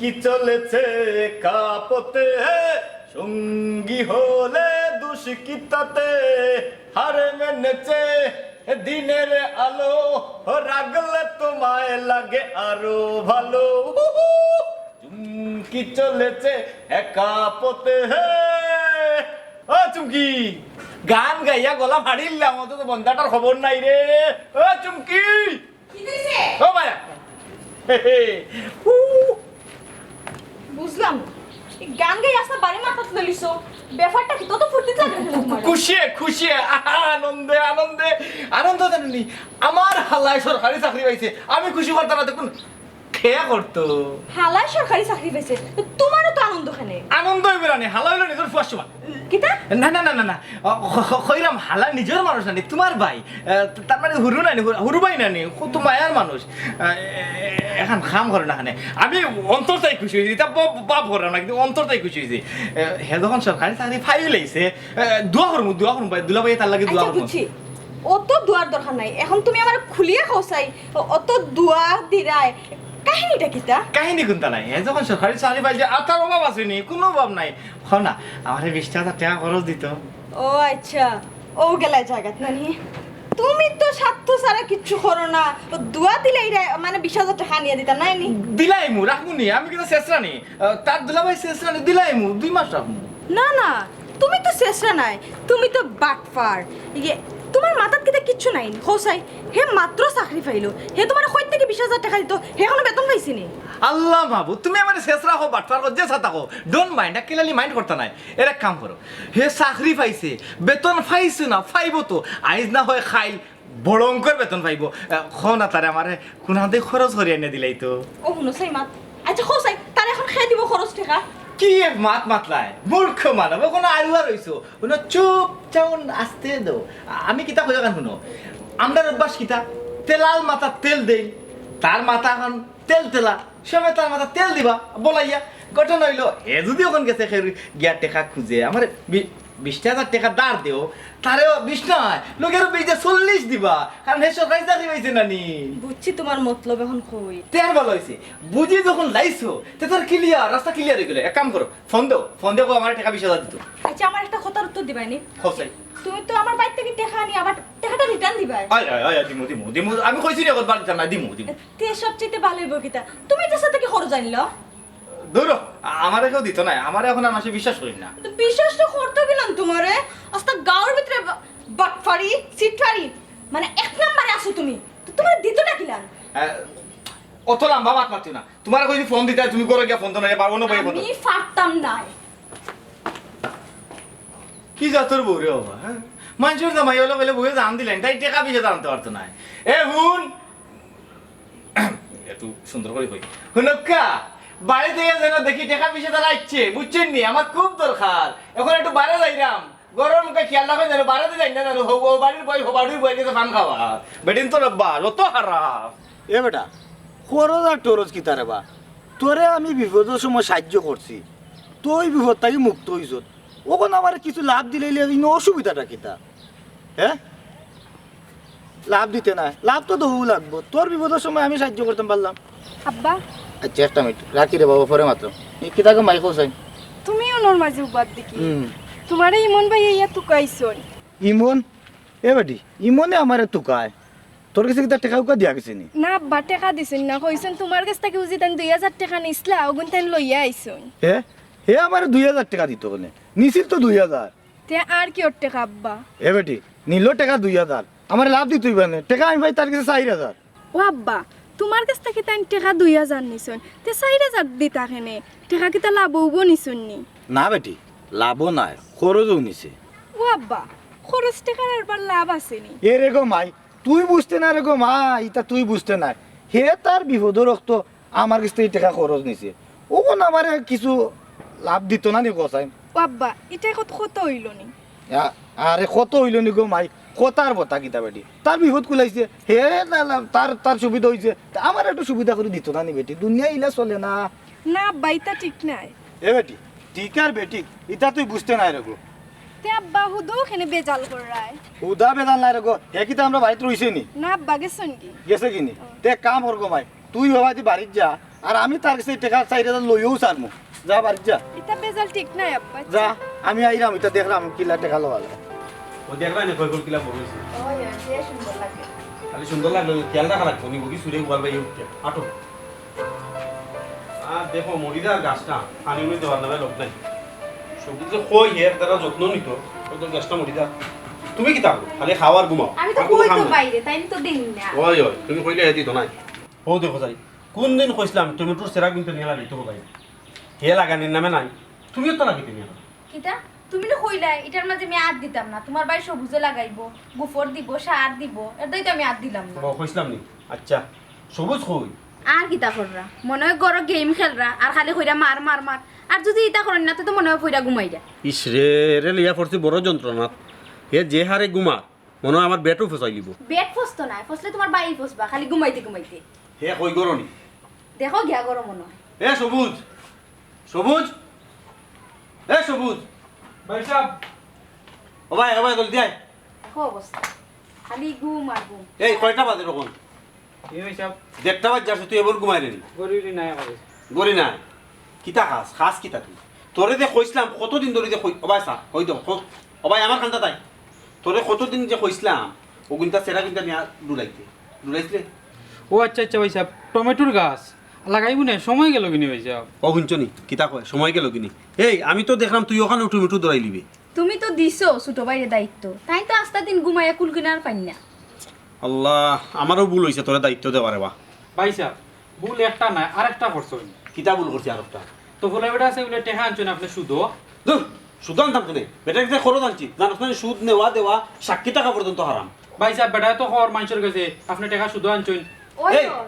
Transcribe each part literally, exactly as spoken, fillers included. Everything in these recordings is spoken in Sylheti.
কি চলেছে কাপতে হে, সঙ্গী হলে দুষ কি তাতে, হার মেনেছে দিনের আলো, রাগলে তোমায় লাগে আরো ভালো। চুমকি চলেছে একা পথে হে। ও চুমকি, গান গাইয়া গলা ফাড়িলাম, অথচ বন্দাটার খবর নাই রে। ও চুমকি। কি কইছে? ও মায়া। হে, হে। উ। বুঝলাম। এই গান গাই আস্তা বাড়ি মাথাত লইলিছো। ব্যাপারটা কি? তত ফুর্তিত লাগে না কেনে তোমার? খুশিয়ে, খুশিয়ে, আনন্দে, আনন্দে, আনন্দ জাননি। আমার হালায় সরকারি চাকরি পাইছে। আমি খুশি করতাম না, দেখুন, খেয়া করতো। হালায় সরকারি চাকরি পাইছে। তো তোমারও তো আনন্দ কেনে? আনন্দ অইবো না নি, হালা অইলো নিজর ফুয়ার সমান। কিতা? না, না, না, না, না। অ, ক-, ক-, কইরাম, হালা নিজর মানুষ না নি, তোমার ভাই। আহ, তার মানে হুরু না নি, হুরু, হুরু ভাই না নি, কত মায়ার মানুষ। আহ, এ-, এ-, এখন কাম করো না কেনে। আমি অন্তর তাই খুশি অইছি, ইতা ব-, বাপ করো না, কিন্তু অন্তর তাই খুশি অইছি। আহ, হে যখন সরকারি চাকরি পাইলাইছে, আহ, দোয়া করমু, দোয়া করমু ভাই, দুলাভাই তার লাগি দোয়া আচ্ছা, করমু। বুঝছি। অত দোয়ার দরকার নাই। এখন তুমি আমারে খুলিয়া কও চাই, অ-, অত দোয়া দিরায়, কাহিনীটা কিতা? কাহিনী কুনতা নাই? হে যখন সরকারি চাকরি পাইছে, আর তার অভাব আছে নি? কুনু অভাব নাই। কও না, আমারে বিশ হাজার টেকা খরচ দিতো। ও আচ্ছা, ও গেলায় জাগাত না নি? তুমি তো স্বার্থ ছাড়া কিচ্ছু করো না। ও দোয়া দিলাইরায়, মানে বিশ হাজার টেকা আনিয়া দিতাম না নি? দিলাইমু, রাখমু নি, আমি কিতা ছেছরা নি? আহ, তার দুলাভাই ছেছরা নি, দিলাইমু, দুই মাস রাখমু। না, না, তুমি তো ছেছরা নায়, তুমি তো বাটপার। ইয়ে, তোমার মাথাত কিতা কিচ্ছু নাই নি? কও চাই, হে মাত্র চাকরি পাইলো, হে তোমারে কই থাকি বিশ হাজার টেকা দিতো, হে এখনো বেতন পাইছে নি? আল্লাহ মাবুদ, তুমি আমারে ছেছরা কও, বাটপার কও, যেতা কও, don't mind, actually mind করতা নায়। এর এক কাম করো, হে চাকরি পাইছে, বেতন পাইছে না, পাইবো তো, আইজ না হয় কাইল, ভয়ংকর বেতন পাইবো। আহ, কও না তারে, আমারে কুনাদি খরচ করি আনিয়া দিলাইতো। ও হুনো চাই মাত। আচ্ছা, কও চাই, তারে এখন কে দিবো খরচ টেকা? কি এক মাত মাতলায়? মূর্খ মানব, অখনো আড়ুয়া রইছো। হুনো, চুপ, চাউন, আস্তে দেও। আ-, আমি কিতা কই অখান হুনো। আমরার অভ্যাস কিতা? তেলাল মাথাত তেল দেই, তার মাথা অখন তেল তেলা। সবে তার মাথাত তেল দিবা, বলাইয়া। ঘটনা অইলো, হে যুদি অখন গেছে, হে গিয়া টেকা খুঁজে, আমারে বি-, বিশ হাজার টেকা ধার দেও, তারেও বিশ নায়, লগে আরো বিশ দিয়া চল্লিশ দিবা, কারণ হে সরকারি চাকরি পাইছে না নি। বুঝছি তোমার মতলব অখন কই। তে আর ভালা অইছে, বুঝি যখন লাইছো, তে তো আর clear, রাস্তা clear অইগেলো। এক কাম করো, ফোন দেও, ফোন দেও, আমারে টেকা বিশ হাজার দিতো। আচ্ছা, আমার একটা কথার উত্তর দিবায় নি? কও চাই। তুমি তো আমার বাড়ি থাকি টেকা আনি আবার টেকাটা return দিবায়। আয়, আয়, আয়, দিমু, দিমু, দিমু। আমি কইছি নি অখন বাড়ি যাইতাম না, দিমু, দিমু। তে সবচাইতে ভালা অইবো কিতা? তুমি তার থাকি খরচ আনলো? ধুরো, আ-, আমারে কেউ দিতো নায়, আমারে অখন আর মানষে বিশ্বাস করইন না। তো বিশ্বাস তো করতো কিলান তোমারে, আস্তা গাঁওর ভিতরে বা-, বাটপারি, চিটপারি, মানে এক নম্বরে আছো তুমি। তো তোমারে দিতো না কিলান? আ, অত লাম্বা মাত মাতিও না। তোমারে কইছি ফোন দিতায়, তুমি ঘরো গিয়া ফোন দেও না, এবার অন্য বইয়ে ফোন দেও। আমি পারতাম নায়। কি জাতর বউ রে বাবা, হ্যাঁ? মানষর জামাই অইলে কইলে বউয়ে জান দিলাইন, তাই টেকা পয়সা আনতে পারতো নায়। এ হুন, একটু সুন্দর করি কই। হুনউক্কা, বাড়ি থাকি যেন দেখি টেকা পয়সা তারা আইছে, বুঝছইন নি? আমার খুব দরকার। অখন একটু বাইরে যাইরাম। ঘরর মুখে খেয়াল রাখইন যেন, বাইরে যাইন না যেন, হউ, হউ বাড়ির বউ, হউ বাড়ির বউর গেছে পান খাওয়া। বেটিন্তর অভ্যাস, অত খারাপ। এ বেটা, খরচ আর টরচ কিতা রে বা? তোরে আমি বিপদর সময় সাহায্য করছি, তুই বিপদ থাকি মুক্ত অইছত। অখন আমারে কিছু লাভ দিলাইলে ইনো অসুবিধাটা কিতা? হ্যাঁ? লাভ দিতে নায়, লাভ তো দেওয়াউ লাগবো। তোর বিপদর সময় আমি সাহায্য করতাম পারলাম। আব্বা। আচ্ছা, একটা মিনিট, রাখি রে বাবা, পরে মাতরাম। ই কিতা গো মাই কও চাই? তুমি অনর মাঝে উবাদ দেখি। হুম। তোমারে ইমন ভাইয়ে ইয়া তুকাইছইন। ইমন? এ বেটি, ইমনে আমারে তুকায়। তোর গেছে কিতা টেকা উকা দিয়া গেছে নি? না আব্বা, টেকা দিছইন না, কইছইন তোমার গেছ থাকি উজি তাইন দুই হাজার টেকা নিছলা, অগুন তাইন লইয়া আইছইন। হে? হে আমারে দুই হাজার টেকা দিতো কেনে? নিছিল তো দুই হাজার। তে আর কিওর টেকা আব্বা? এ বেটি, নিলো টেকা দুই হাজার, আমারে লাভ দিতো অইবো নে। টেকা আমি পাই তার গেছে চাইর হাজার। ও আব্বা, তোমার গেছ থাকি তাইন টেকা দুই হাজার নিছইন, তে চাইর হাজার দিতা কেনে? টেকা কিতা লাভো উভো নিছইন নি? না বেটি, লাভো নায়, খরচও নিছে। ও আব্বা, খরচ টেকার আবার লাভ আছে নি? এ রে গো মাই, তুই বুঝতে নায় রে গো মাই, ইতা তুই বুঝতে নায়। হে তার বিপদর অক্ত আমার গেছ থাকি টেকা খরচ নিছে। অখন আমারে কিছু লাভ দিতো না নি কও চাই? ও আব্বা, ইটা কত, কত অইলো নি? আ-, আরে কত অইলো নি গো মাই, কথার বতা কিতা বেটি? তার বিপদ কুলাইছে, হে লা-, লা-, তার, তার সুবিধা অইছে, তে আমারে একটু সুবিধা করি দিতো না নি বেটি? দুনিয়া ইলা চলে না। না আব্বা, ইতা ঠিক নায়। এ বেটি, ঠিক আর বেঠিক, ইতা তুই বুঝতে নায় রে গো। তে আব্বা, হুদা কেনে বেজাল কররায়? হুদা বেজাল নায় রে গো, হে কিতা আমরার বাড়িত রইছে নি? না আব্বা, গেছইন গি? গেছে গি নি? তে এক কাম কর গো মাই, তুই হবাদি বাড়িত যা, আর আমি তার গেছে টেকা চাইর হাজার লইয়াউ ছাড়মু। যা, বাড়িত যা। ইতা বেজাল ঠিক নায় আব্বা। যা, আমি আইরাম, ইতা দেখরাম কিলা টেকা লওয়া যায়। ও দেখরায় নি কই কল কিলা বড় অইছে। ওই, ওই, যে সুন্দর লাগে। খালি সুন্দর লাগলো, খেয়াল রাখা লাগবো, নিব কি সুরে গোয়াল ভাই উঠতে। আটো। আর দেখো, মরি যার গাছটা, পানি উনি দেওয়ার নামে লোক নাই। সবুজ যে কই হে, তারা যত্ন নিত, ওই তো গাছটা মরি যা। তুমি কিতা করো? খালি খাও আর ঘুমাও। আমি তো আর কোনো কই কাম তো নাই। বাইরে, তাই তো দিন না। ওই, ওই, তুমি কইলে হে দিত নাই। ও দেখো যাই, কোন দিন কইছিলাম টমেটোর সেরা কিন্তু নিয়ে লাগাই তো ভাই। হে লাগানির নামে নাই, তুমিও তো লাগাইতে নিয়ে। কিতা? তুমি না কইলা, ইটার মাঝে আমি আর দিতাম না। তোমার ভাই সবুজে লাগাইবো, গোবর দিব, সার দিব, এর দায় তো আমি আর দিলাম না। ও, কইছিলাম নি? আচ্ছা, সবুজ কই? আর কিতা কররা? মনে হয় ঘরো গেম খেলরা, আর খালি কইরা মার, মার, মার। আর যদি ইতা করইন না, তে তো মনে হয় পইরা ঘুমাইরা। ইস রে, রে লইয়া পড়ছি বড় যন্ত্রণা। হে যে হারে ঘুমা, মনে হয় আমার বেটও ফসাই লিব। বেট ফসতো না, ফসলে তোমার ভাই ফসবা, খালি ঘুমাইতে ঘুমাইতে। হে কই গরনি? দেখো গিয়া ঘরো মনে হয়। এ সবুজ, সবুজ, এ সবুজ। ভাই সাহেব। ও ভাই, ও ভাই, জলদি আয়। দেখো অবস্থা, খালি ঘুম আর ঘুম। এই কয়টা বাজে তখন? কি ভাই সাহেব? দেড়টা বাজে আসে, তুই এবার ঘুমাই রে নি। গরিব নাই আমার। গরি না। কিতা খাস? খাস কিতা তুই? তোরে যে কইছিলাম, কতদিন ধরে যে কই, ও ভাই সা, কই দো, কো-, ও ভাই আমার কান্দা তাই। তোরে কতদিন যে কইছিলাম, ও গুনতা সেরা গুনতা নিয়া ডুলাইতে। ডুলাইছলে? ও আচ্ছা আচ্ছা ভাই সাহেব, টমেটোর গাছ লাগাইবো না, সময় গেল কিনি ভাই সাহেব? ও হুনছ নি? কিতা কয়? সময় গেল কিনি? এই, আমি তো দেখলাম তুই ওখানে টমেটো দৌড়াই লিবে। তুমি তো দিছো ছোট ভাইরে দায়িত্ব, তাইন তো আস্তা দিন ঘুমাইয়া কুল কিনার পাইন না। আল্লাহ, আমারও ভুল হইছে তোরে দায়িত্ব দেওয়ারে বা। ভাই সাহেব, ভুল একটা নায়, আরেকটা করছইন। কিতা ভুল করছি আরেকটা? তো ফুলা বেটা আছে বলে টেকা আনছইন আপনে সুদো। ধুর, সুদ আনতাম কেনে? বেটার কাছে খরচ আনছি। জানোস না সুদ নেওয়া দেওয়া সাক্ষী টাকা পর্যন্ত হারাম। ভাই সাহেব, বেটায় তো কর মানষর গেছে আপনে টেকা সুদো আনছইন। ওই এই! ওই,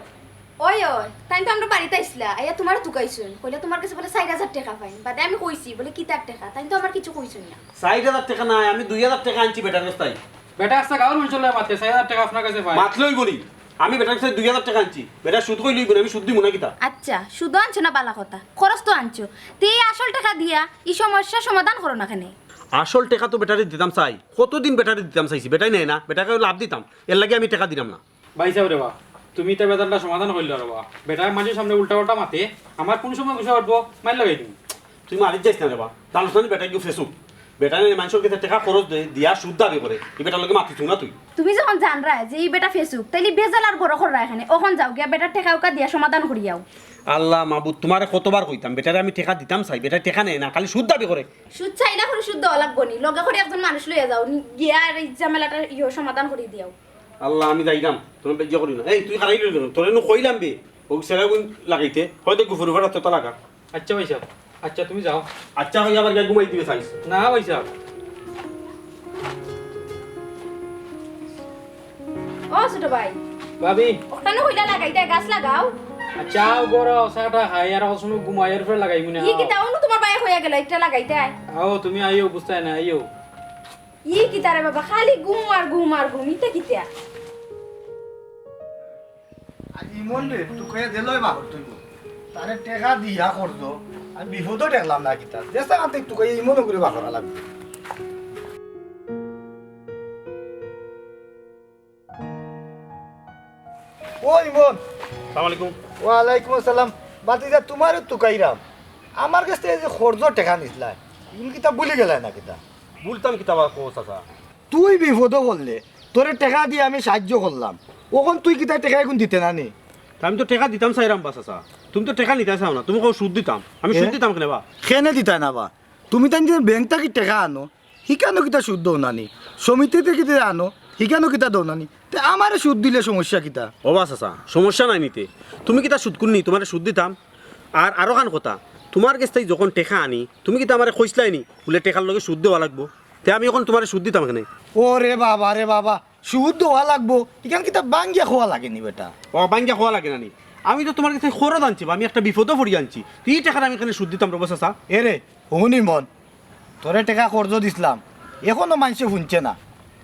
ওই ওই, তাইন তো আমরার বাড়িত আইছলা, আইয়া তোমারে তুকাইছইন, কইলা তোমার গেছে বলে চাইর হাজার টেকা পাইন, বাদে আমি কইছি বলে কিতার টেকা, তাইন তো আমার কিছু কইছইন না। চাইর হাজার টেকা নায়, আমি দুই হাজার টেকা আনছি বেটার কাছ থাকি। বেটা আস্তা গাঁওর মানষর লগে মাতে, চাইর হাজার টেকা আপনার গেছে পাই। মাতলে অইবো নি? আমি বেটার কাছে দুই হাজার টেকা আনছি, বেটা সুদ কইলে অইবো নি, আমি সুদ দিমু না কিতা? আচ্ছা, সুদো আনছো না বালা কথা, খরচ তো আনছো, তে এই আসল টেকা দিয়া ই সমস্যা সমাধান করো না কেনে? আসল টেকা তো বেটারে দিতাম চাই, কতদিন বেটারে দিতাম চাইছি, বেটায় নেয় না, বেটারে লাভ দিতাম, এর লাগি আমি টেকা দিলাম না। ভাই সাহেব রে বা, তুমি ইতা বেজালটা সমাধান করিলাও রে বা। বেটায় মানষর সামনে উল্টা পাল্টা মাতে, আমার কোন সময় গুছা উঠবো, মাইর লাগাই দিমু। তুই মারিত যাইস না রে বা, জানোস না নি বেটায় কিতা ফেসুক? বেটায় মানষর কাছে টেকা খরচ দেয়, দিয়া সুদ দাবি করে, ই বেটার লগে মাতিস না তুই। তুমি যখন জানরায় যে ই বেটা ফেসুক, তাইলে বেজাল আর বড় কররায় কেনে, অখন যাও গিয়া বেটার টেকা উকা দিয়া সমাধান করিয়াও। আল্লাহ মাবুদ, তোমারে কতবার কইতাম, বেটারে আমি টেকা দিতাম চাই, বেটায় টেকা নেয় না, খালি সুদ দাবি করে। সুদ চাইলা করি সুদ দেওয়া লাগবো নি, লগে করি একজন মানুষ লইয়া যাও, নি-, গিয়া আর ই ঝামেলাটা ইয়ে সমাধান করি দিয়াও। আল্লাহ, আমি যাইরাম, তুমি বেজ্জা করি না। এই, তুই খারাই রইল, তোরে নু কইলাম বে, ও সেরা গুন লাগাইতে, হয়তো গুফুর উফার তো লাগা। আচ্ছা ভাই সাহেব, আচ্ছা তুমি যাও। আচ্ছা, হই আবার গিয়া ঘুমাই দিবে চাইস। না ভাই সাহেব। ও ছোট ভাই, ভাবি। ওখানে কইলা লাগাইতে, গাছ লাগাও। আচ্ছা, আও বড় চাটা খাই, আর অত সময় ঘুমাই, এর পরে লাগাইমু না। ই কিতা অনু তোমার ভাইয়ে কইয়া গেল, একটা লাগাইতে আয়। আও, তুমি আইও, বুঝতায় না, আইও। ই কিতা রে বাবা, খালি ঘুম আর ঘুম আর ঘুম, ইতা কিতা? আর ইমন রে, তুই কয়ে দিলই বাহর তুই। তারে টেকা দিয়া করতো, আমি বিপদও দেখলাম না কিতা। দেশে আনতে তুই কয়ে ইমনও করে বাহরা লাগবে। ও ইমন। সালাম আলাইকুম। ওয়ালাইকুম আসসালাম। বাতিজা, তোমারে তুকাইরাম। আমার কাছ থেকে যে খরচ টেকা নিছলা, ইগুন কিতা ভুলি গেলায় না কিতা? বলতাম কিতা বা কো চাচা? তুই বিপদও পড়লে, তোরে টেকা দিয়া আমি সাহায্য করলাম, অখন তুই কিতা টেকা ইগুন দিতে না নি? তা আমি তো টেকা দিতাম চাইরাম বা চাচা, তুমি তো টেকা নিতায় চাও না, তুমি কও সুদ দিতাম, আমি সুদ এ? দিতাম কেনে বা? কেনে দিতায় না বা? তুমি তাইন যে ব্যাংক থাকি টেকা আনো, হিকানো কিতা সুদ দেও না নি? সমিতি থাকি যে আনো, হিকানো কিতা দেও না নি? তে আমারে সুদ দিলে সমস্যা কিতা? ও বা চাচা, সমস্যা নাই নিতে, তুমি কিতা সুদ কুন নি, তোমারে সুদ দিতাম। আর আরো খান কথা, তোমার গেছ থাকি যখন টেকা আনি, তুমি কিতা আমারে কইছলায় নি বুলে টেকার লগে সুদ দেওয়া লাগবো? তে আমি অখন তোমারে সুদ দিতাম কেনে? ও রে বাবা রে বাবা, সুদ দেওয়া লাগবো, ইখান কিতা ভাঙ্গিয়া কওয়া লাগে নি বেটা? ও, ভাঙ্গিয়া কওয়া লাগে না নি? আমি তো তোমার গেছ থাকি খরচ আনছি বা আমি একটা বিপদও পড়ি আনছি, তে ই টেকার আমি কেনে সুদ দিতাম রে বা চাচা? এ রে, হুন ইমন, তোরে টেকা কর্জ দিছলাম, অখনো মানষে হুনছে না।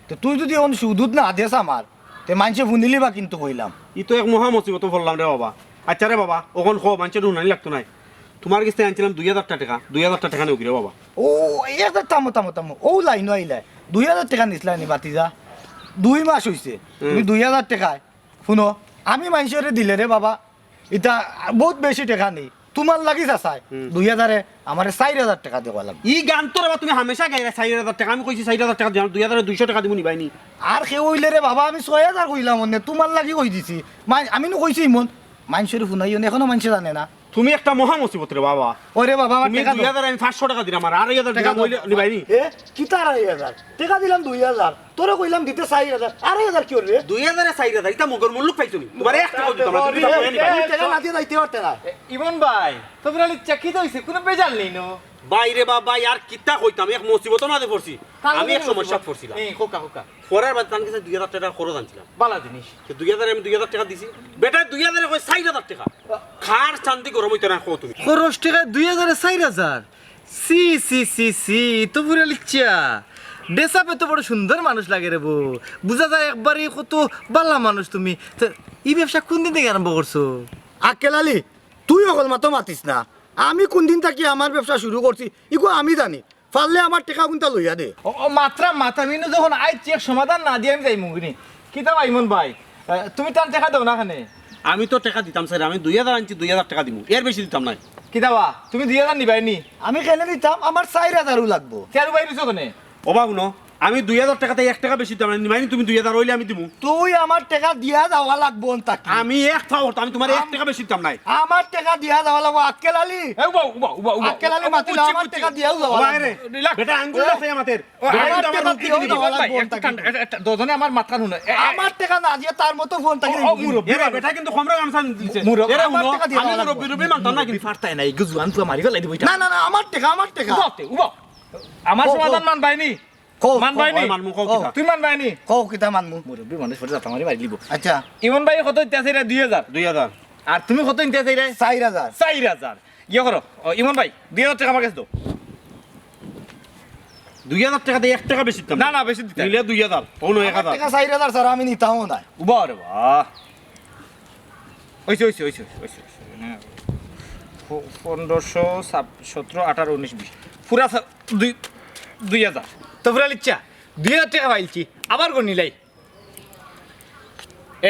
তে তুই যদি অখন সুদুত না দেস আমার, তে মানষে হুনিলি বা কিন্তু কইলাম। ই তো এক মহা মুসিবতো পড়লাম রে বাবা। আচ্ছা রে বাবা, অখন কও, মানষরে হুনানি লাগতো নায়। তোমার গেছ থাকি আনছিলাম দুই হাজার টেকা, দুই হাজার টেকা নেও কি রে বাবা? ও, এক হাজার, থামো, থামো, থামো। ও লাইনো আইলায়। দুই হাজার টেকা নিছলায় নি বাতিজা? দুই মাস অইছে। তুমি দুই হাজার টেকায়, হুনো, আমি মানষরে দিলে রে বাবা, ইতা বউত বেশি টেকা নি। তুমার লাগি চাচায় হুম। দুই হাজারে আমারে চাইর হাজার টেকা দেওয়া লাগবো। ই গান তো রে বা তুমি হামেশা গাইরায় চাইর হাজার টেকা। আমি কইছি চাইর হাজার টেকা দিলাম, দুই হাজারে দুইশো টেকা দিমু নি ভাই নি। আর কেউ অইলে রে বাবা, আমি ছয় হাজার কইলাম অনে, তুমার লাগি কই দিছি। মাই-, আমি নু কইছি ইমন, মানষরে হুনাইও না, এখনো মানষে জানে না। তুমি একটা মহা মুসিবত রে বাবা। ওরে বাবা, আমার তুমি টেকা দাও। দুই হাজার আমি পাঁচশো টেকা দিলাম, আর আড়াই হাজার টেকা দিলাম, দাও। অইলে নিবাই নি? এ, কিতা আড়াই হাজার? টেকা দিলাম দুই হাজার, তোরে কইলাম দিতে চাইর হাজার, আড়াই হাজার কিওর রে? দুই হাজারে চাইর হাজার, ইতা মগর মুল্লুক পাইছো নি? তুমারে এক টেকাও দিতাম না, তুমি দিতাম না, নিবাই নি? টেকা না দিয়া যাইতে পারতে না। এ, ইমন ভাই, তোমরা লিচ্ছা কিতা অইছে? কুনু বেজাল নি নু? ভাই রে বাবা, ভাই, আর কিতা কইতাম, এক মুসিবতর মাঝে পড়ছি। আমি এক সমস্যাত পড়ছিলাম। এই, খোকা, খোকা। পড়ার বাদে তান কাছে দুই হাজার টেকা খরচ আনছিলাম। বালা জিনিস। তো দুই হাজার আমি দুই হাজার টেকা দিছি। বেটা দুই হাজারে কয় চাইর হাজার টেকা। কার চান্দি গরম অইতো না, কও তুমি। খরচ টেকা দুই হাজারে চাইর হাজার? ছি, ছি, ছি, ছি, তো পুরা লিচ্ছা। ডেসাপে তো বড় সুন্দর মানুষ লাগে রে বউ। বুঝা যায় একবারে কত বালা মানুষ তুমি। তো ই ব্যবসা কুন দিন থাকি আরম্ভ করছো? আক্কেল আলী, তুই অকল মাতো মাতিস না। আমি কুন দিন থাকি আমার ব্যবসা শুরু করছি, ইগু আমি জানি। পারলে আমার টেকা কুনতা লইয়া দে। ও, ও, মাতরাম মাত, আমি নু যখন আইছি, এক সমাধান না দিয়া আমি যাইমু গিনি। কিতা বা ইমন ভাই, আহ, তুমি তান টেকা দেও না কেনে? আমি তো টেকা দিতাম চাইর, আমি দুই হাজার আনছি, দুই হাজার টেকা দিমু, এর বেশি দিতাম নায়। কিতা বা, তুমি দুই হাজার নিবায় নি? আমি কেনে দিতাম, আমার চাইর হাজারউ লাগবো। তে আর উবাই রইছো কেনে? ও বা হুনো, আমি দুই হাজার টেকাতে এক টেকা বেশি দিতাম নায়, নিবায় নি তুমি দুই হাজার, অইলে আমি দিমু। তুই আমার টেকা দিয়া যাওয়া লাগবো অন থাকি। আমি এক পাও, আমি তুমারে এক টেকা বেশি দিতাম নায়। আমার টেকা দিয়া যাওয়া লাগবো, আক্কেল আলী। এ, উবা, উবা, উবা, উবা। আক্কেল আলী মাতিলে আমার টেকা দিয়াউ যাওয়া লাগবো। রিল্যাক্স। বেটা, আঙ্গুল না খাইয়া মাতের। ও, বেটা, আমার টেকা দিয়াউ যাওয়া লাগবো অন থাকি। দুজনে আমার মাতখান হুনো। এ, এ, আমার টেকা না দিয়া তার মতো ফোন থাকি ও, ও, মুরব্বি এরে, বেটা কিন্তু কমরা গামছা দিছে। মুরব্বি, এরে, আমার হুনো, টেকা দিয়া আমি যাওয়া লাগবো। মুরব্বির উপরে মানতাম না কিন্তু। পারতায় না, এই জুয়ান ফুয়া মারি ফেলাই দিবো এটা। না, না, না, আমার টেকা, আমার টেকা। উবা, উবা। আমার সমাধান মানবায় নি? কও, মানবায় নি? কও, মানমু, কও কিতা? তুই মানবায় নি? কও, কিতা মানমু? মুরব্বি মানুষ ফটো জাতা মারি মারি লিবো। আচ্ছা। ইমন ভাই কত দিতে আছে রে? দুই হাজার। দুই হাজার। আর তুমি কত দিতে আছে রে? চাইর হাজার। চাইর হাজার। ইয়ে করো, ও, ইমন ভাই, দুই হাজার টেকা আমার কাছে দাও। দুই হাজার টেকা দে, এক টেকা বেশি দিতাম না। না, না, বেশি দিতে। নিলে দুই হাজার, অনো এক হাজার। টেকা চাইর হাজার ছাড়া আমি নিতামও না। উবা রে বা। অইছে, অইছে, অইছে, অইছে, অইছে। প-, পনেরোশো, সাব-, সতেরো, আঠারো, উনিশ, বিশ। পুরা সা-, দুই, দুই হাজার। তো পুরা লিচ্ছা, দুই হাজার টেকা পাইলছি। আবার গো নিলাই।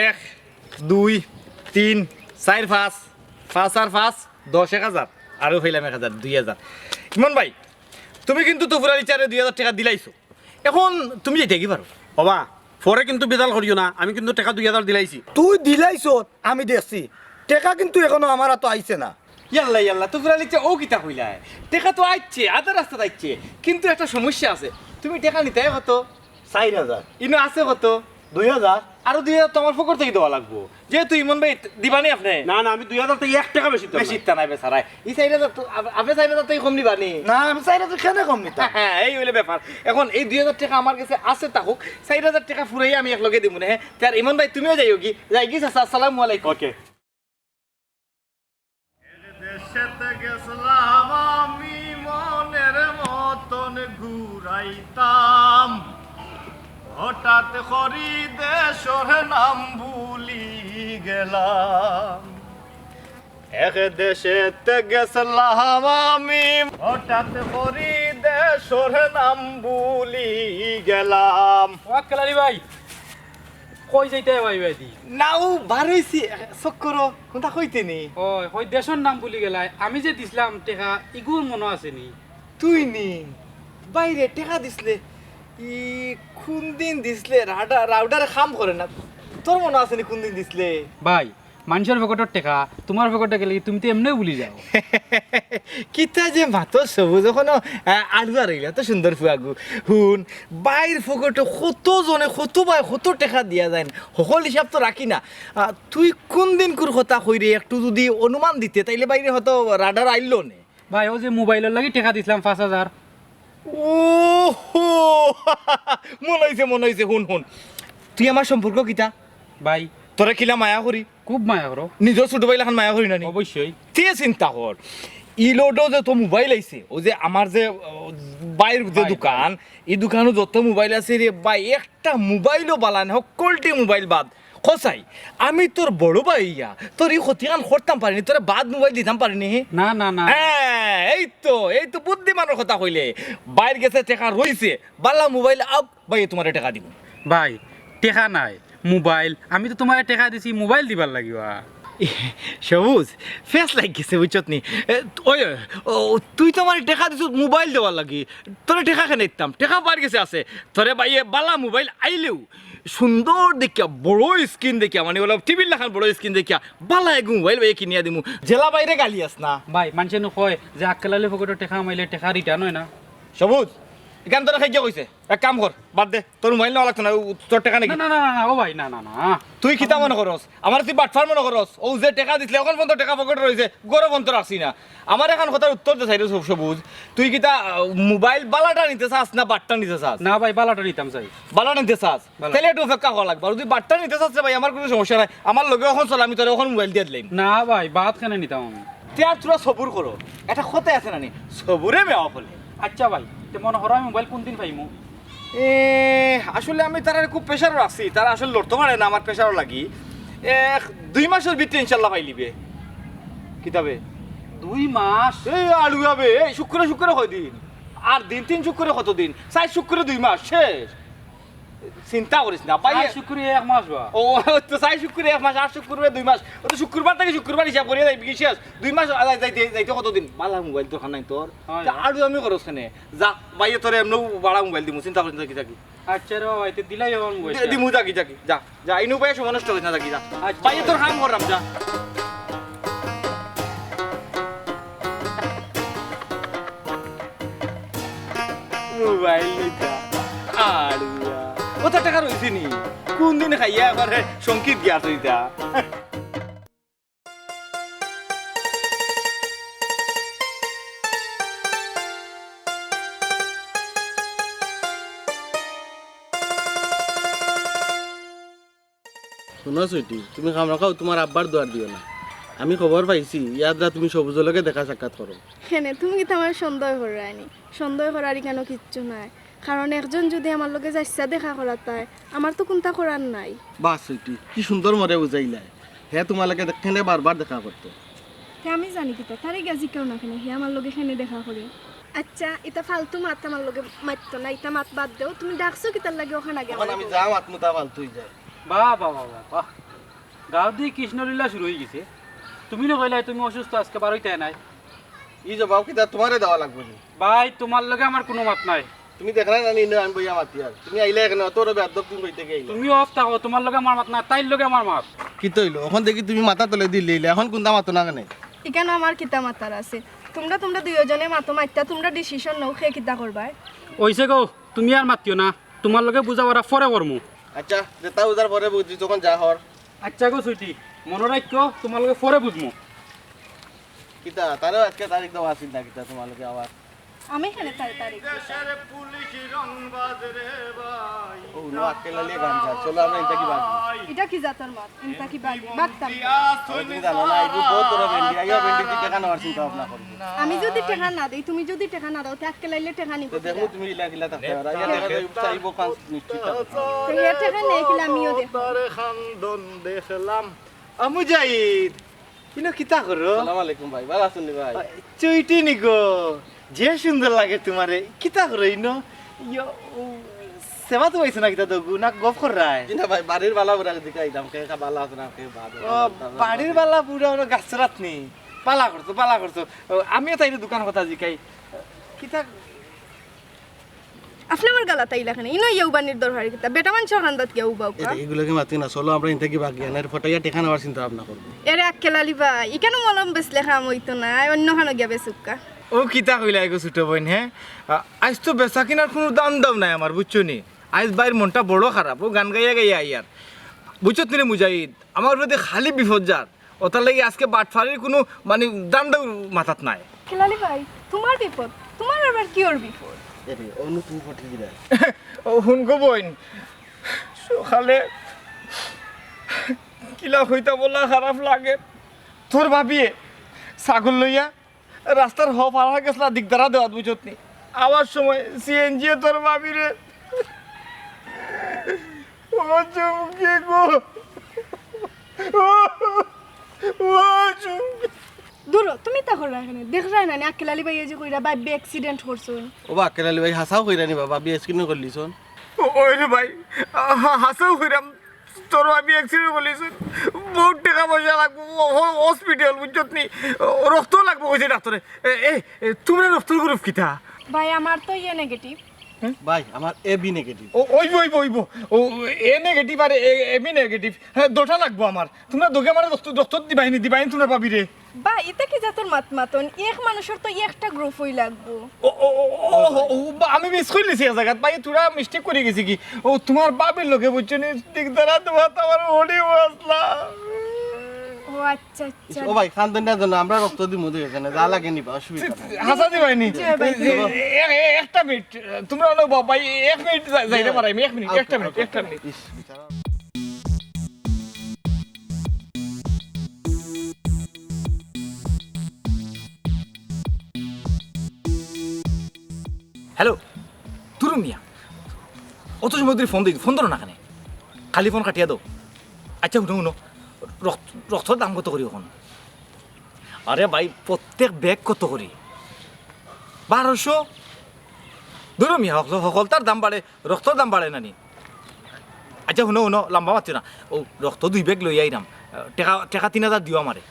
এক, দুই, তিন, চাইর, পাঁচ, পাঁচ আর পাঁচ, দশ, এক হাজার। আরো পাইলাম এক হাজার, দুই হাজার। ইমন ভাই, তুমি কিন্তু তো পুরা লিচ্ছারে দুই হাজার টেকা দিলাইছো। এখন তুমি যাইতায় কি পারো? ওবা, পরে কিন্তু বেজাল করিও না, আমি কিন্তু টেকা দুই হাজার দিলাইছি। তুই দিলাইছত, আমি দেখছি। টেকা কিন্তু এখনো আমার আতো আইছে না। ইয়াল্লা, ইয়াল্লা, তো পুরা লিচ্ছা ও কিতা কইলায়? টেকা তো আইছে, আধা রাস্তাত আইছে, কিন্তু একটা সমস্যা আছে। তুমি টেকা নিতায় কত? চাইর হাজার। ইনো আছে কত? দুই হাজার। আরো দুই হাজার তো আমার পকেট থাকি দেওয়া লাগবো। যেহেতু ইমন ভাই দিবানি আপনে? না, না, আমি দুই হাজার থাকি এক টেকা বেশি দিতাম না। বেশি দিতা নাই বেচারায়। ই চাইর হাজার তো, আপ-, আপনে চাইর হাজার থাকি কম নিবানি? না, আমি চাইর হাজার কেনে কম নিতাম? হ্যাঁ, এই অইলে ব্যাপার। এখন এই দুই হাজার টেকা আমার কাছে আছে থাকুক, চাইর হাজার টেকা ফুরাইয়া আমি এক লগে দিমু নে, হ্যাঁ? তে আর ইমন ভাই তুমিও যাইও কি? যাই কি চাচা, আসসালামু আলাইকুম। ওকে। এক দেশেতে গেছলাম আমি মনের মতন ঘুরাইতাম, হঠাৎ করি দেশর নাম ভুলি গেলাম। এক দেশেতে গেছলাম আমি, হঠাৎ করি দেশর নাম ভুলি গেলাম। ও আক্কেল আলী ভাই, কই যাইতায় ভাই ভাই দি? নাও, বার অইছি, চক্করো, কুনতা কইতে নি? ওই, ওই দেশর নাম ভুলি গেলায়, আমি যে দিছলাম টেকা, ইগুর মনো আছে নি? তুই নি? বাইরে টেকা দিছলে, ই কুন দিন দিছলে, রাউডা-, রাউডারে কাম করে না। তোর মনো আছে নি কুন দিন দিছলে? ভাই, মানষর পকেটর টেকা, তুমার পকেটো গেলে তুমি তো এমনেউ ভুলি যাও। কিতা যে মাতর সবুজ, অখনো, আ, আলু আর অইলা তো সুন্দর ফুয়াগু। হুন, বাইর পকেটো কত জনে, কত বায়, কত টেকা দিয়া যাইন, হকল হিসাব তো রাখি না। আ, তুই কুন দিনকুর কথা কইরে, একটু যুদি অনুমান দিতে, তাইলে বাইরে হয়তো রাডার আইলো নে। ভাই, অউ যে মোবাইলর লাগি টেকা দিছলাম পাঁচ হাজার। ওহো! মনো অইছে, মনো অইছে, হুন, হুন। তুই আমার সম্পর্ক কিতা? ভাই। তোরে কিলা মায়া করি। খুব মায়া করো। নিজর ছুটো ভাই লাখান মায়া করি না নি? অবশ্যই। তে চিন্তা কর। ই লোডো যে তো মোবাইল আইছে, অউ যে আমার যে, আহ, বাইর যে দোকান, ই দোকানো যত মোবাইল আছে রে ভাই, এক একটা মোবাইলও বালা নায়, হক্কলটি মোবাইল বাদ। কছাই, আমি তোর বড় ভাই ইয়া, তোর ই ক্ষতিখান করতাম পারি নি, তোরে বাদ মোবাইল দিতাম পারি নি। না, না, না। হ্যাঁ, এই তো, এই তো বুদ্ধিমানর কথা কইলে। বাইর গেছে টেকা রইছে, বালা মোবাইল আউক, ভাই তুমারে টেকা দিমু। ভাই, টেকা নাই, মোবাইল, আমি তো তুমারে টেকা দিছি মোবাইল দিবার লাগিবা। সবুজ, ফেস লাগ গেছে, বুঝছত নি? এ, ওই, ওই, ও, তুই তো আমারে টেকা দিছত মোবাইল দেওয়ার লাগি, তোরে টেকা কেনে দিতাম? টেকা বাইর গেছে আছে, তোরে ভাইয়ে বালা মোবাইল আইলেউ সুন্দর দেখিয়া, বড় স্ক্রিন দেখিয়া, মানে ওলা টিভির লাখান বড় স্ক্রিন দেখিয়া বালা এগু মোবাইল ভাইয়ে কিনিয়া দিমু। জেলা বাইরে গালি আস না। ভাই, মানষে নু কয় যে আক্কেল আলী পকেটো টেকা হামাইলে টেকা রিটার্ন অয় না। সবুজ, ইখান তোরে খাইয়া কইছে, এক কাম কর, বাদ দে, তোর মোবাইল নেওয়া লাগতো না, ও, তোর টেকা নাকি? না, না, না, না, না, ও ভাই, না, না, না। তুই কিতা মনে করস? আমারে তুই বাটফার মনে করস? ও যে টেকা দিছলে, অখন পর্যন্ত টেকা পকেটো রইছে, ঘরো পর্যন্ত রাখছি না। আমার এখান কথার উত্তর দে চাইরে সব-, সবুজ। তুই কিতা, আহ, মোবাইল বালাটা নিতে চাস না বাটটা নিতে চাস? না ভাই, বালাটা নিতাম চাই। বালা নিতে চাস? বালা। তাইলে একটু অপেক্ষা করা লাগবো। আর যদি বাটটা নিতে চাস রে ভাই, আমার কুনু সমস্যা নাই। আমার লগে অখন চল, আমি তোরে অখন মোবাইল দিয়া দিলাম। না ভাই, বাট কেনে নিতাম আমি? তে আর তোরা সবুর করো। একটা কথা আছে না নি? সবুরে মেওয়া ফলে। আচ্ছা ভাই, তে মনো করো আমি মোবাইল কুনদিন পাইমু? এ, আসলে আমি তারারে খুব প্রেশারো রাখছি, তারা আসলে লড়তো পারে না আমার প্রেশারো লাগি। এক দুই মাসর ভিতরে ইনশাল্লাহ পাইলিবে। কিতাবে? দুই মাস? এই আলুয়া বে, এই শুক্রে শুক্রে কয় দিন? আর দিন তিন শুক্রে কত দিন? চাইর শুক্রে দুই মাস শেষ। চিন্তা করিস না, ভাই। চাইর শুক্রে এক মাস বা? ও, তো চাইর শুক্রে এক মাস, আট শুক্রে দুই মাস। ও তো শুক্রবার থাকি শুক্রবার হিসাব করিয়া যাইবি কি শেষ? দুই মাস আ, যাই-, যাইতে, যাইতে কত দিন? বালা মোবাইল দরকার নাই তোর? হয়। তা আলু আমি খরচ কেনে? যা, ভাইয়ে তোরে এমনেও বালা মোবাইল দিমু, চিন্তা করিস না, থাকি, থাকি। আচ্ছা রে বাবা, এতে দিলাই আমার মোবাইল। দে-, দিমু, থাকি, থাকি, যা, যা, ইনু ভাইয়ে সময় নষ্ট করিস না, থাকি, যা। আচ্ছা। ভাইয়ে তোর কাম করলাম, যা। মোবাইল নিতা, আড়ুয়া। অত টেকা রইছে নি? কুনদিন খাইয়া একবারে সংকিত গিয়া তুই তা। হুনো সুইটি, তুমি খামরাখাও তুমার আব্বার দুয়ার দিও না। আমি খবর পাইছি, ইয়াদরা তুমি সবুজর লগে দেখা সাক্ষাৎ করো। কেনে, তুমি কিতা আমারে সন্দেহ কররায় নি? সন্দেহ করার ইখানো কিচ্ছু নাই। কারণ একজন যুদি আমার লগে যাইচ্ছা দেখা করাত, তে আমার তো কুন্তা করার নাই। বাহ সুইটি, কি সুন্দর মরে বুঝাইলায়। হে তুমার লগে কেনে বারবার দেখা করতো। তে আমি জানি কিতা, তারে গিয়া জিকাও না কেনে, হে আমার লগে কেনে দেখা করে। আচ্ছা, ইতা ফালতু মাত আমার লগে মাতিও না, ইতা মাত বাদ দেও। তুমি ডাকছো কিতার লাগি অখান আগে অখন আমারে আমি কও। যা মাতমু তা ফালতু অই যায়। বাহ, বাহ, বাহ, বাহ, বাহ। গাঁওদি কৃষ্ণলীলা শুরু অই গেছে। তুমি না কইলায় তুমি অসুস্থ, আজকে বারইতায় নায়। ই জবাব কিতা তুমারে দেওয়া লাগবো নি? ভাই, তুমার লগে আমার কুনু মাত নাই। তুমি দেখরায় না নি, ইনো আমি বইয়া মাতিয়ার। তুমি আইলায় কেনে, অত বড় বেয়াদব তুমি কই থাকি আইলায়? তুমি অফ থাকো, তুমার লগে আমার মাত নাই, তাইর লগে আমার মাত। কিতা অইলো? অখন দেখি তুমি মাথা তলে দিলাইলায়, অখন কুন্তা মাতো না কেনে? ইখানো আমার কিতা মাতার আছে? তুমরা, তুমরা দুইওজনে মাতো, মাতিয়া তুমরা ডিসিশন নেও, কে কিতা করবায়। অইছে গো, তুমি আর মাতিও না, তুমার লগে বুঝাপড়া পরে করমু। আচ্ছা, যেতা বুঝার পরে বুঝিস, অখন যা কর। আচ্ছা গো সুইটি, মনো রাখিও, তুমার লগে পরে বুঝমু। কিতা, তারেও আজকে তারিখ দেওয়া আছিল না কিতা তুমার লগে আবার? আমি কেনে তারে তারিখ দিতাম? দেশের পুলিশ রংবাজ রে ভাই। ও, নো, আক্কেল আলী গান গায়। চলো, আমরা ইনতা কি বাগি। ইটা কি জাতর মাত? ইনতা কি বাগি? বাগতাম। ও, তুমি জানো না, এগু বউত বড় বেন্ডি। আইয়া বেন্ডি তুই টেকা নেওয়ার চিন্তা ভাবনা করবি। আমি যুদি টেকা না দেই, তুমি যুদি টেকা না দেও, তে আক্কেল আলীয়ে টেকা নিবো তো দেখো কিলা? তুমি ইলা কিলা থাকতে পারো। আইয়া টেকা দেই, চাইবো কাজ নিশ্চিত থাকো। তে হে টেকা নেই কিলা আমিও দেখমু। তার খান্দন দেখলাম। আ, মুজাহিদ, ইনো কিতা করো? সালাম আলাইকুম ভাই, ভালা আছইন নি ভাই? আ, চুইটি নি গো, যে সুন্দর লাগে তুমারে। কিতা করো ইনো? ইয়ো, ও, সেবা তো পাইছো না কিতা দগু, না গফ কররায়? জি না ভাই, বাড়ির বালা বুড়া জিকাইতাম, কে কা বালা আছে না, কে বাদ। ও, বাড়ির বালা বুড়া ওরা গাছরাত নি। বালা করছো, বালা করছো। ও, আমিও তাইরে দুখান কথা জিকাই। কিতা আপনে আমার গালাত আইলা কেনে? ইনো ইয়া উবানির দরকার কিতা? বেটা মানষর কান্দাত গিয়া উবা উকা। এরে, ইগুলাকে মাতি না, চলো আমরা ইন থাকি বাগি, আনার ফটাইয়া টেকা নেওয়ার চিন্তা ভাবনা করবো। এরে আক্কেল আলী ভাই, ইখানো মলম বেচলে কাম অইতো না, অইন্য খানো গিয়া বেচউক্কা। ও কিতা কইলা এগো ছোট বইন, হে? আ-, আইজ তো বেচা কিনার কুনু ধান্দাও নাই আমার, বুঝছো নি? আইজ ভাইর মনটা বড় খারাপ, ও গান গাইয়া গাইয়া আইয়ার। বুঝছত নি রে মুজাহিদ, আমার উপরে খালি বিপদ যার। অতার লাগি আজকে বাটফারির কুনু, মানে, ধান্দাও মাথাত নাই। আক্কেল আলী ভাই, তুমার বিপদ? তুমার আবার কিওর বিপদ? এরে, অনু তুমি ফটকি দিলা। ও, হুন গো বইন, সকালে কিলা কইতাম বলা খারাপ লাগে। তোর ভাবিয়ে ছাগল লইয়া রাস্তার হ পাড়া গেছলা দিগদারা দেওয়াত, বুঝছত নি? আওয়ার সময় সিএনজি এ তোর ভাবিরে। ও চুমকি গো। ও, ও চুমকি। দুরো, তুমি তা কররায় কেনে? দেখরায় না নি, আক্কেল আলী ভাইয়ে যে কইরা ভাবিয়ে accident করছইন। ও বা আক্কেল আলী ভাই, হাছাউ কইরা নি বা, ভাবিয়ে accident করলিছইন? ও, ওই রে ভাই, হা-, হাছাউ কইরাম। তোর ভাবি অ্যাক্সিডেন্ট করিলিছইন, বহুত টেকা পয়সা লাগবো, হ-, হ-, হসপিটাল, বুঝছত নি? রক্ত লাগবো কইছে ডাক্তরে। এ, এ, এ, তুমরার রক্তর গ্রুপ কিতা? ভাই, আমার তো এ নেগেটিভ। ভাই, আমার এ বি নেগেটিভ। ও, অইবো, অইবো, অইবো। ও, এ নেগেটিভ আর এ, এ বি নেগেটিভ। হ্যাঁ, দুইটা লাগবো আমার। তুমরা দুইওয়ে আমারে রক্ত, রক্ত দিবায়নি, দিবায়নি তুমরার ভাবিরে। বা, ইতা কি জাতর মাত মাতইন? এক মানুষর তো একটা গ্রুপই লাগবো। ও, ও, ও, ও, ও, ও, বা, আমি মিস করিলিছি এক জাগাত। ভাই, থুড়া মিস্টেক করি গেছি কি? ও, তুমার ভাবির লগে বুঝছো নি? ঠিক তারা তুমার তো আমার হরি মাসলা। ও আচ্ছা, আচ্ছা। ও ভাই, কান্দইন না যেন, আমরা রক্ত দিমু দুইওয়ে জনে, যা লাগে নিবা, অসুবিধা নাই। হাছা দিবায়নি? জি ভাই, জি। এ, এ, এ, একটা মিনিট, তুমরা অনো বা-, ভাই, এক মিনিট যা-, যাইতে পারায়, আমি এক মিনিট, আচ্ছা, একটা মিনিট, আচ্ছা। একটা মিনিট। ইস, বেচারা। হ্যালো, দুরু মিয়া, অত সময় ধরি ফোন দেই, ফোন ধরো না কেনে? খালি ফোন কাটিয়া দেও। আচ্ছা, হুনো, হুনো, রক্ত, রক্তর দাম কত করি অখন? আরে ভাই, প্রত্যেক ব্যাগ কত করি? বারোশো। দুরু মিয়া, হকল-, হকলতার দাম বাড়ে, রক্তর দাম বাড়ে না নি? আচ্ছা, হুনো, হুনো, লম্বা মাতিও না। ও, রক্ত দুই ব্যাগ লইয়া আইরাম। টেকা, টেকা তিন হাজার দিও আমারে।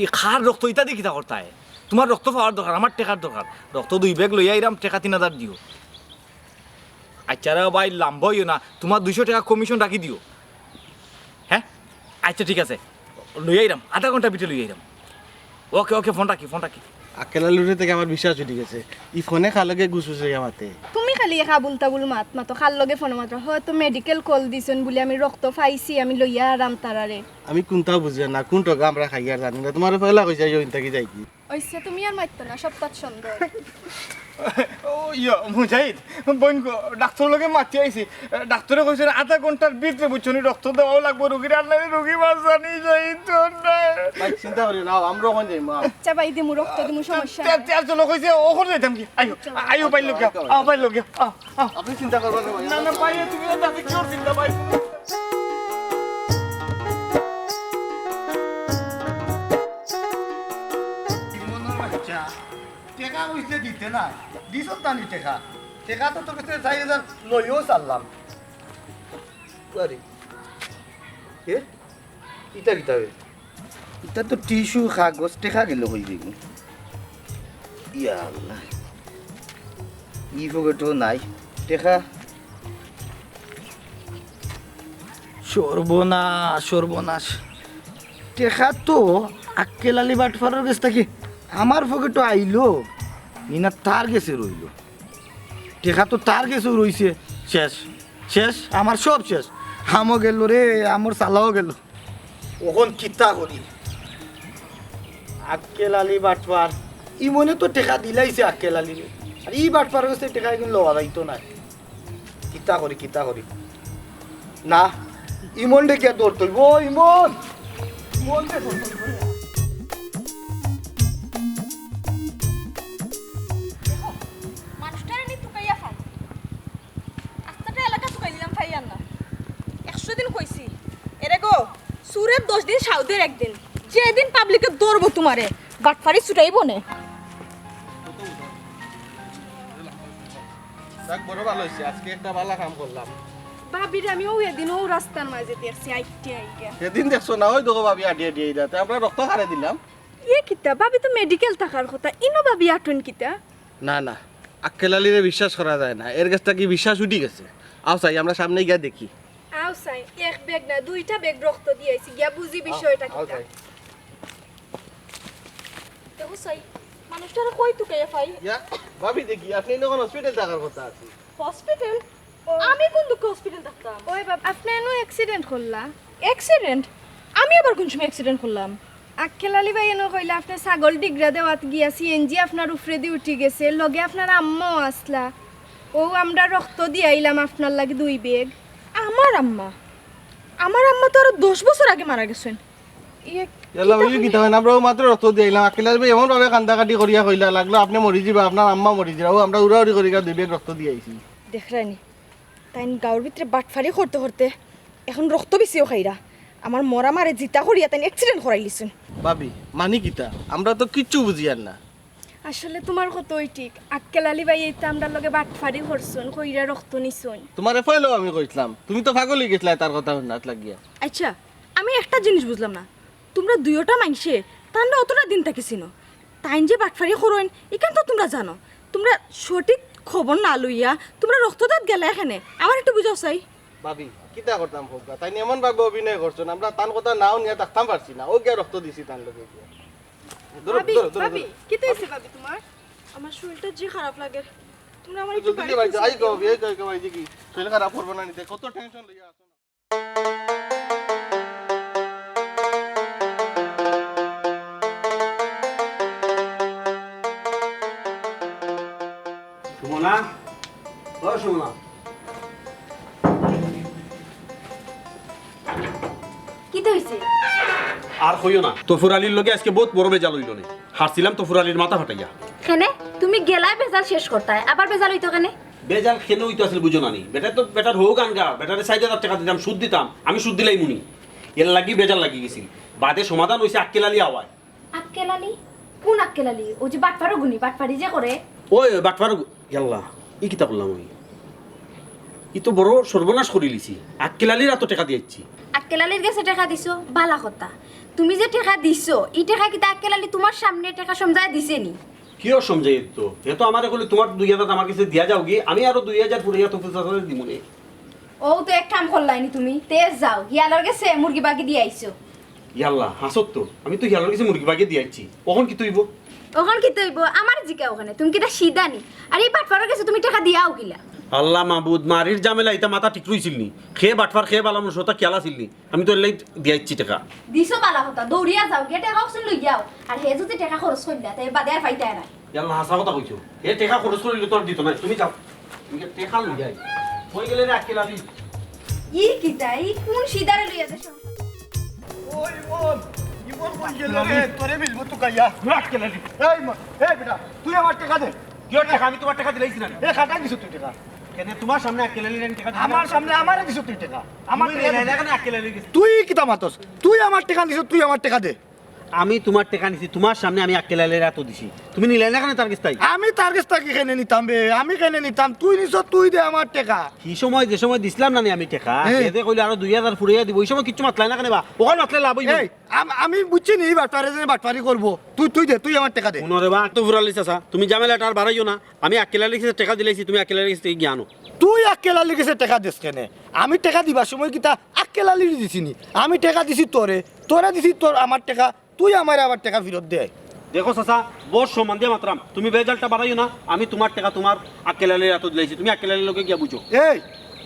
ই কার রক্ত, ইতা দি কিতা করতায়? তুমার রক্ত পাওয়ার দরকার, আমার টেকার দরকার। রক্ত দুই ব্যাগ লইয়া আইরাম, টেকা তিন হাজার দিও। আচ্ছা রে ভাই, লম্বা অইও না, তুমার দুইশো টেকা কমিশন রাখি দিও। হ্যাঁ, আচ্ছা, ঠিক আছে, লইয়া আইরাম, আধা ঘন্টার ভিতরে লইয়া আইরাম। ওকে, ওকে, ফোন রাখি, ফোন রাখি। আক্কেল আলীর উপরে থাকি আমার বিশ্বাস উঠি গেছে। ই ফোনে কার লগে গুছগুছাইয়া মাতে। তুমি খালি এক আবুল তাবুল মাত মাতো, কার লগে ফোনে মাতো। হয়তো মেডিকেল কল দিছইন বুলি আমি রক্ত পাইছি, আমি লইয়া আইরাম তারারে। আমি কুনটাও বুঝিয়ার না, কুন ঠগা আমরা খাইয়ার জানি না। তুমারে পয়লা কইছি, আইও ইন থাকি যাইগি। অইছে, তুমি আর মাতিও না, সব তার সুন্দর। ও ইয়া, মুজাহিদ, বইন গো, ডাক্তরর লগে মাতি আইছি। ডাক্তরে কইছইন আধা ঘন্টার ভিতরে বুঝছো নি রক্ত দেওয়াও লাগবো রুগীর, আর নাইলে রুগী বাঁচানি যাইতো না। ভাই, চিন্তা করিও না, আমরা অখন যাইমু। আচ্ছা ভাই, দিমু, রক্ত দিমু, সমস্যা নাই। তে-, তে-, চলো, কইছে, অখন যাইতাম কি? আইও, আইও, ভাই, লগে, আও, ভাই, লগে, আও, আও। আপনি চিন্তা করবেন না, ভাই। না, না, ভাই, তুমি আর তাতে কিওর চিন্তা, ভাই? টেকা কইছে দিতে না, দিছস না নি টেকা? টেকা তো তোর কাছে চাইর হাজার লইও ছাড়লাম। আরে, এ? ইতা কিতা বে? ইতা তো টিস্যু, কাগজ, টেকা গেল কই বেগু? ইয়া আল্লাহ, ই পকেটো নাই টেকা। সর্বনাশ, সর্বনাশ। টেকা তো আক্কেল আলী বাটপারর গেছ থাকি আমার পকেটো আইলো, নি না তার গেছে রইলো। টেকা তো তার গেছেউ রইছে। শেষ, শেষ, আমার সব শেষ। হামও গেল রে, আমার চালাও গেল। অখন কিতা করি? আক্কেল আলী বাটপার, ইমনে তো টেকা দিলাইছে আক্কেল আলীরে, আর ই বাটপারর গেছে টেকা ইগুন লওয়া যাইতো নায়। কিতা করি, কিতা করি? না, ইমনরে গিয়া ধরতে অইবো, ইমন! ইমনরে ধরতে অইবো। দেখো, মানুষটারে নি তুকাইয়া ফাল। আস্তাটা এলাকা তুকাই দিলাম, ফাইয়ার না। একশো দিন কইছি, এরে গো, চুরের দশ দিন, সাউদের একদিন। যেদিন পাবলিকে ধরবো তুমারে, বাটপারি ছুটাইবো নে। যাক, বড় ভালা অইছে, আজকে একটা ভালা কাম করলাম। ভাবিরে আমি অউ এদিন অউ রাস্তার মাঝে দেখছি, আইট্টা আইগা। সেদিন দেখছো না, ওই দেখো ভাবি আডি আডি আইরা, তে আমরা রক্ত কারে দিলাম। ইয়ে কিতা, ভাবি তো মেডিকেল থাকার কথা, ইনো ভাবি আটইন কিতা? না, না, আক্কেল আলীরে বিশ্বাস করা যায় না, এর গেছ থাকি বিশ্বাস উঠি গেছে। আও চাই, আমরা সামনে গিয়া দেখি। আও চাই, এক ব্যাগ না, দুইটা ব্যাগ রক্ত দিয়া আইছি, গিয়া বুঝি বিষয়টা আও, আও কিতা। চাই। দেখো চাই, মানুষটারে কই তুকাইয়া ফাই? ইয়া, ভাবি দেখি, আপনি ইনো অখন হসপিটাল থাকার কথা আছে। হসপিটাল? ও। আমি কুন দুঃখে হসপিটাল থাকতাম? ওই বাবা, আপনে এনো অ্যাক্সিডেন্ট করলা? অ্যাক্সিডেন্ট? আমি আবার কুন সময় অ্যাক্সিডেন্ট করলাম? আক্কেল আলী ভাই এনো কইলা, আপনে ছাগল ডিগরা দেওয়াত গিয়া সিএনজি আপনার উপরেদি উঠি গেছে, লগে আপনার আম্মাও আছলা। অউ আমরা রক্ত দিয়া আইলাম আপনার লাগি দুই ব্যাগ। আমার আম্মা? আমার আম্মা তো আরো দশ বছর আগে মারা গেছইন। ইয়ে, ইয়াল্লা, কিতা ওই কইলে? কিতা হয় না, আমরা অউ মাত্র রক্ত দিয়া আইলাম। আক্কেল আলী ভাই এমন ভাবে কান্দাকাটি করিয়া কইলা, লাগলো আপনে মরি যিবা, আপনার আম্মা মরি যিবা। অউ আমরা উড়াউড়ি করিয়া দুই ব্যাগ রক্ত দিয়া আইছি। দেখরায়নি, তাইন গাউর ভিতরে বাটপারি করতে করতে অখন রক্ত বেচিও খাইরা। আমার মরা মারে জিতা করিয়া তাইন অ্যাক্সিডেন্ট করাইলিছইন। ভাবি, মানি কিতা? আমরা তো কিচ্ছু বুঝিয়ার না। আসলে তুমার কথাউ ঠিক। আক্কেল আলী ভাইয়ে তো আমরার লগে বাটফারি করছইন, কইরা রক্ত নিছইন। তুমারে পয়লাউ আমি কইছলাম, তুমি তো পাগল অইগেছলায় তার কথা হুনাত লাগিয়া। আইচ্ছা, আমি একটা জিনিস বুঝলাম না, তুমরা দুইওটা মাইনষে তানরে অতটা দিন থাকি চিনো, তাইন যে বাটফারি করইন, ইখান তো তুমরা জানো। তুমরা সঠিক খবর না লইয়া তুমরা রক্তদাত গেলায় কেনে, আমারে একটু বুঝাও চাই। ভাবি, কিতা করতাম কউক্কা? তাইন এমন ভাবে অভিনয় করছইন, আমরা তান কথা নাও নিয়া থাকতাম পারছি না। অউ গিয়া রক্ত দিছি তান লগে গিয়া। ধরো, ভাবি, ধরো, ধরো, ভাবি, ধরো। কিতা অইছে ভাবি তুমার? আমার শরীরটা যে খারাপ লাগের, তুমরা আমারে একটু জলদি বাড়িত বাড়িত যাও, আই পৌঁছাই গো, দিও। এই গো, এই গো, এই যে কি? শরীর খারাপ করবো না নি, দেখো তো টেনশন লইয়া আছো। সুমনা, ও সুমনা। কিতা অইছে? আর কইও না, তফুর আলীর লগে আইজকে বউত বড় বেজাল অইলো নে। হারছিলাম তফুর আলীর মাথা ফাটাইয়া। কেনে? তুমি গেলায় বেজাল শেষ করতায়, আবার বেজাল অইতো কেনে? বেজাল কেনে অইতো আছিল বুঝো না নি? বেটায় তো, বেটার হউক আনগা, বেটারে চাইর হাজার টেকা দিতাম, সুদ দিতাম, আমি সুদ দিলাইমু নি। এরলাগি বেজাল লাগি গেছিল। বাদে সমাধান অইছে আক্কেল আলী আওয়ায়। আক্কেল আলী? কুন আক্কেল আলী? অউ যে বাটফারো গুনি, বাটফারি যে করে? ওই, ওই বাটফারো গু-, ইয়াল্লা, ই কিতা করলাম আমি? ই তো বড় সর্বনাশ করিলিছি। আক্কেল আলীর আতো টেকা দিয়াইছি। আক্কেল আলীর গেছে টেকা দিছো? বালা কথা। তুমি যে টেকা দিছো, ই টেকা কিতা আক্কেল আলী তুমার সামনে টেকা সমজাইয়া দিছে নি? কিওর সমজাইয়া দিতো? হে তো আমারে কইলো, "তুমার দুই হাজার আমার গেছে দিয়া যাওগি, আমি আরো দুই হাজার ফুরাইয়া তফুর চাচারে দিমুনে।" অউ তো এক কাম করলায় নি তুমি, তে যাও, হিয়ালর গেছে মুরগি বাগি দিয়া আইছো। ইয়াল্লা, হাছত তো, আমি তো হিয়ালর গেছে মুরগি বাগি দিয়া আইছি। অখন কিতা অইবো? অখন কিতা অইবো? আমারে জিকাও কেনে, তুমি কিতা সিধা নি? আর ই বাটফারর গেছে তুমি টেকা দিয়াও কিলা? আল্লা মাবুদ, মারির ঝামেলা ইতা মাথা ঠিক রইছিল নি? কে বাটফার, কে বালা মানুষ, অতা খিয়াল আছিল নি? আমি তো এরলাগি দিয়াইছি টেকা। দিছো বালা কথা, দৌড়িয়া যাও, গিয়া টেকা অকছুন লইয়াও। আর হে যুদি টেকা খরচ করিলা, তে বাদে আর পাইতায় নায়। ইয়াল্লা, হাছা কথা কইছো। হে টেকা খরচ করিলে তো আর দিতো নায়। তুমি যাও। তুমি টেকা লইয়া আই। কই গেলে রে আক্কেল আলী? ই কিতা? ই কুন সিধারে লইয়া যাইছো? ওই ইমন, ইমন কই গেলে রে? তোরে মিলবো তো গাইয়া। আক্কেল আলী। এই ইমন, এই বেটা, তুই আমার টেকা দে। কিওর টেকা? আমি তুমার টেকা দিলাইছি না। এ, কাটাই দিছো তুই টেকা। কেনে, তুমার সামনে আক্কেল আলীরে আমি টেকা দিছি না? আমার সামনে আমারে দিছো তুই টেকা। আমার তুমি টেকা নিলায় দে। না কেনে আক্কেল আলীর গেছে? তুই কিতা মাতস? তুই আমার টেকা নিছো, তুই আমার টেকা দে। আমি তুমার টেকা নিছি, তুমার সামনে আমি আক্কেল আলীর আতো দিছি। তুমি নিলায় না কেনে তার গেছ থাকি? আমি তার গেছ থাকি কেনে নিতাম বে? আমি কেনে নিতাম? তুই নিছস, তুই দে আমার টেকা। হি সময়, যে সময় দিছলাম না নি আমি টেকা, হ্যাঁ। হে যে কইলো আরো দুই হাজার ফুরাইয়া দিবো, ওই সময় কিচ্ছু মাতলায় না কেনে বা? অখন মাতলে লাভ অইবো? এই, আম-, আমি বুঝছি নি, ই বাটপারে যে বাটপারি করবো। তুই, তুই দে, তুই আমার টেকা দে। হুনো রে বা, তো ফুরালি চাচা, তুমি ঝামেলাটা আর বাড়াইও না। আমি আক্কেল আলীর গেছে টেকা দিলাইছি, তুমি আক্কেল আলীর গেছে গিয়া আনো। তুই আক্কেল আলীর গেছে টেকা দেস কেনে? আমি টেকা দিবার সময় কিতা আক্কেল আলীরে দিছি নি? আমি টেকা দিছি তোরে, তোরে দিছি তোর আমার টেকা, তুই আমারে আবার টেকা ফিরত দে। দেখো চাচা, বড় সম্মান দিয়া মাতরাম, তুমি বেজালটা বাড়াইও না। আমি তুমার টেকা তুমার আক্কেল আলীর আতো দিলাইছি, তুমি আক্কেল আলীর লগে গিয়া বুঝো। এই,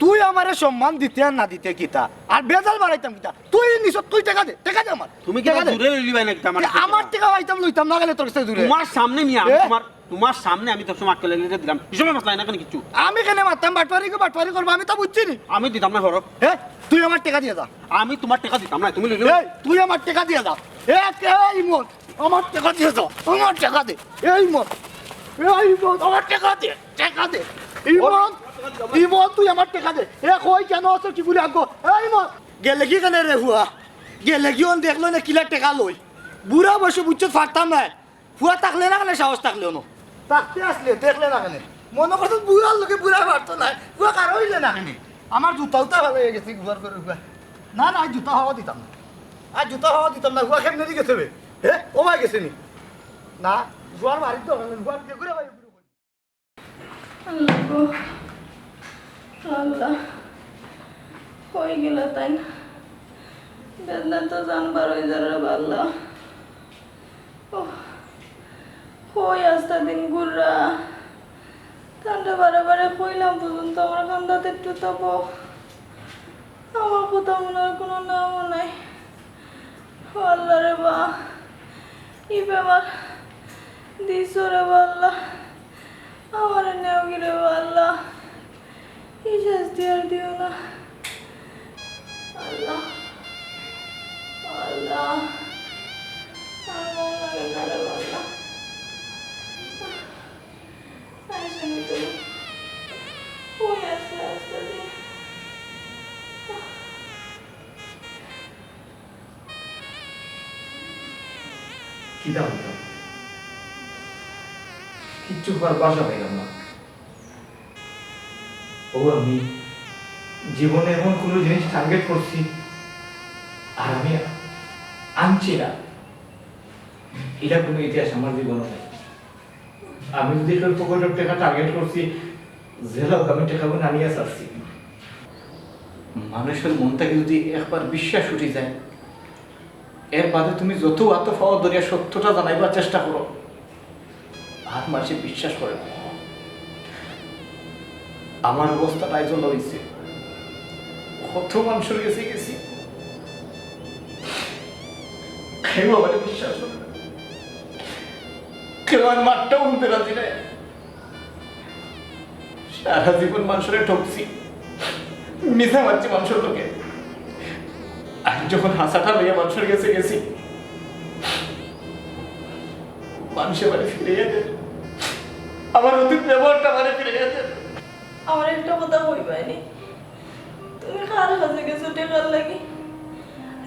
তুই আমারে সম্মান দিতে আর না দিতে কিতা? আর বেজাল বাড়াইতাম কিতা? তুই নিছস, তুই টেকা দে, টেকা দে আমার। তুমি কিতা টেকা দে। জুরে লইলিবায় না কিতা আমার টেকা? আমার টেকা পাইতাম লইতাম না কেনে তোর গেছে জুরে? তুমার সামনে মিয়া, আমি এ? তুমার তুমার সামনে আমি তোর সময় আক্কেল আলীরে দিলাম। হি সময় মাতলায় না কেনে কিচ্ছু? আমি কেনে মাততাম? বাটপারি গো, বাটপারি করবো, আমি তা বুঝছি নি। আমি দিতাম না, হরো। এ, তুই আমার টেকা দিয়া যা। আমি তুমার টেকা দিতাম না, তুমি লইলে। এই, তুই আমার টেকা দিয়া যা। এ, কে, এই ইমন, আমার টেকা দিয়া যা। আমার টেকা দে। এই ইমন, এই ইমন, আমার টেকা দে, টেকা দে। ইমন, ইমন, তুই আমার টেকা দে। এ, কই কেনে আছস কি বুলি আগো? এই ইমন, গেলেগি কেনে রে হুয়া? গেলেগি অন দেখলো না কিলা টেকা লই। বুড়া বয়সে বুঝছস পারতাম নায়। ফুয়া থাকলে না কেনে সাহস থাকলে অনো? থাকতে আছলে, দেখলে না কেনে? মনো করছস বুড়ার লগে বুড়ায় পারতো নায়, ফুয়া কারো অইলে না কেনে? আমার জুতা উতা ফালাইয়া গেছে, ফুয়ার ঘরর ফুয়া। না, না, আইজ জুতা খাওয়া দিতাম না। আইজ জুতা খাওয়া দিতাম না, ফুয়া কেমনে দি গেছে বে? হে? ও ভাই গেছে নি? না, ফুয়ার বাড়ির দরকার নাই, ফুয়ার যে ঘুরে ভাই, ঘুরে ভাই। আল্লাহ গো, আল্লাহ, কই গেলা তাইন? বেদনা তো জান বার অই যার রে বা আল্লাহ। ওহ, কই আস্তা দিন ঘুররা? তানরে বারে বারে কইলাম পর্যন্ত আমার কান্দাত একটু থাকো। আমার কথা হুনার কুনু নামও নাই। ও আল্লাহ রে বা, ই বেমার দিছো রে বা আল্লাহ, আমারে নেওগি রে বা আল্লাহ, ই শাস্তি আর দিও না আল্লাহ। আল্লাহ, আর ভালা লাগে না রে বা আল্লাহ। আইসা নি তুমি? কই আছে আস্তা দিন? কিতা অইলো? কিচ্ছু কওয়ার ভাষা পাইলাম না। ও আমি জীবনে এমন কোনো জিনিস টার্গেট করছি আর আমি আনছি না, এটা কোনো ইতিহাস আমার জীবনে নাই। আমি যদি কেউ পকেটের টাকা টার্গেট করছি, জেলা আমি টাকা আনিয়া ছাড়ছি। মানুষের মন থাকি যদি একবার বিশ্বাস উঠি যায়, এর বাদে তুমি যত আতো পাও ধরিয়া সত্যটা জানাইবার চেষ্টা করো, আর মানুষে বিশ্বাস করে না। আমার অবস্থা তাই জন্য হইছে, কত মানুষের গেছে গেছি, কেউ আমারে বিশ্বাস করে না, কেউ আমার মাতটাও হুনতে রাজি নাই। সারা জীবন মানুষরে ঠকছি, মিছা মাতছি মানুষের লগে। আজ যখন হাসাটা লইয়া মানুষের গেছে গেছি, মানুষে আমারে ফিরাইয়া দেন, আমার অতীত ব্যবহারটা আমারে ফিরাইয়া দেন। আমার একটা কথা কইবায়নি, তুমি কার কাছে গেছো টেকার লাগি?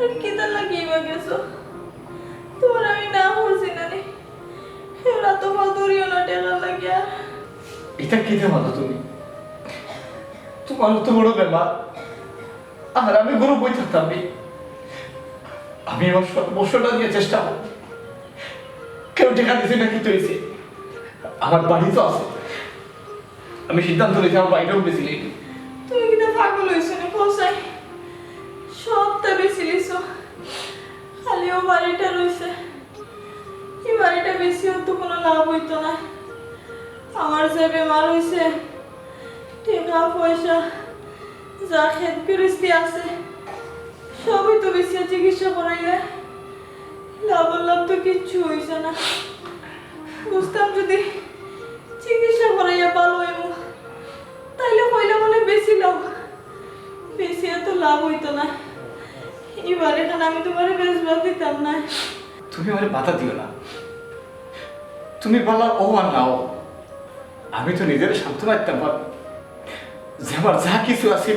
আর কিতার লাগি ইবা গেছো? তোমার আমি না করছি না নি? এবার তো মা দূরিও না টেকার লাগিয়া। এটা কিতা মাতো তুমি? তোমার তো বড় বেমার, আর আমি গরু বই থাকতাম নি। আমি আমার সর্বস্বটা দিয়ে চেষ্টা করব। কেউ টেকা দিছে না, কিতা হইছে? আমার বাড়ি তো আছে। আমি সিদ্ধান্ত নিয়েছি আমার বাড়িটাও বেশি নেই। তুমি কিতা পাগল হইছো নি, কসাই? সবটা বেশি লিছো, খালি ও বাড়িটা রইছে। এই বাড়িটা বেশিও তো কোনো লাভ হইতো না। আমার যে বেমার হইছে, টাকা পয়সা, যা খেত গিরস্তি আছে, সবই তো বেশি চিকিৎসা করাইলে লাভর লাভ তো কিচ্ছু হইছে না। বুঝতাম যদি চিকিৎসা করাইয়া ভালো হইব, তাইলে কইলে মনে বেশি লাভ, বেশি এত লাভ হইতো না। এবার এখানে আমি তোমার বেচবার দিতাম না। তুমি আমারে বাধা দিও না, তুমি বালা ও আর নাও, আমি তো নিজের সান্ত্বনা দিতাম পারবো যে আমার যা কিছু আছে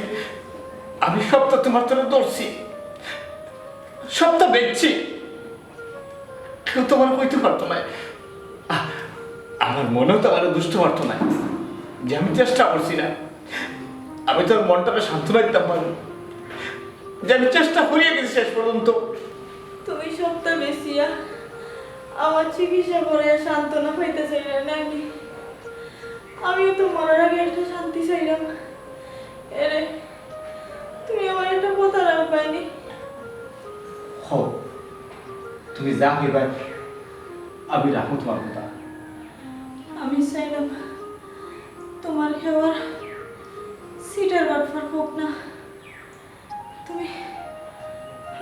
আমি সব তো তোমার তলে ধরছি, সব তো বেচছি। কেউ তো আমার কইতে পারতো না, আ-, আমার মনেও তো আমার দুষ্ট পারতো না যে আমি চেষ্টা করছি না। আমি তো মনটাকে সান্ত্বনা দিতাম পারবো যে আমি চেষ্টা করিয়া গেছি শেষ পর্যন্ত। তুমি সবটা বেচিয়া আমার চিকিৎসা করে সান্ত্বনা পাইতে চাইলে নাকি? আমিও তো মরার আগে একটা শান্তি চাইলাম। এরে, তুমি আমার একটা কথা রাখবায়নি। হো, তুমি যা কইবায় আমি রাখবো তোমার কথা। আমি চাইলাম তোমার খেওয়ার সিটার বাটফার হোক না। তুমি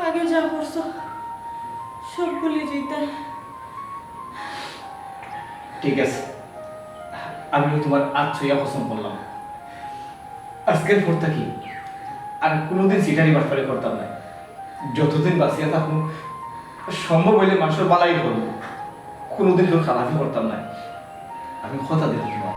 আগে যা করছো সব ভুলি যাইতায়। ঠিক আছে, আমি তোমার আত ছুইয়া কসম করলাম, আজকের পর থাকি আর কোনোদিন সিটারি বাটফারি করতাম না। যতদিন বাঁচিয়া থাকবো, সম্ভব হইলে মানুষের বালাই করবো, কোনোদিন কেউ খারাপি করতাম না। আমি কথা দিলাম তোমার।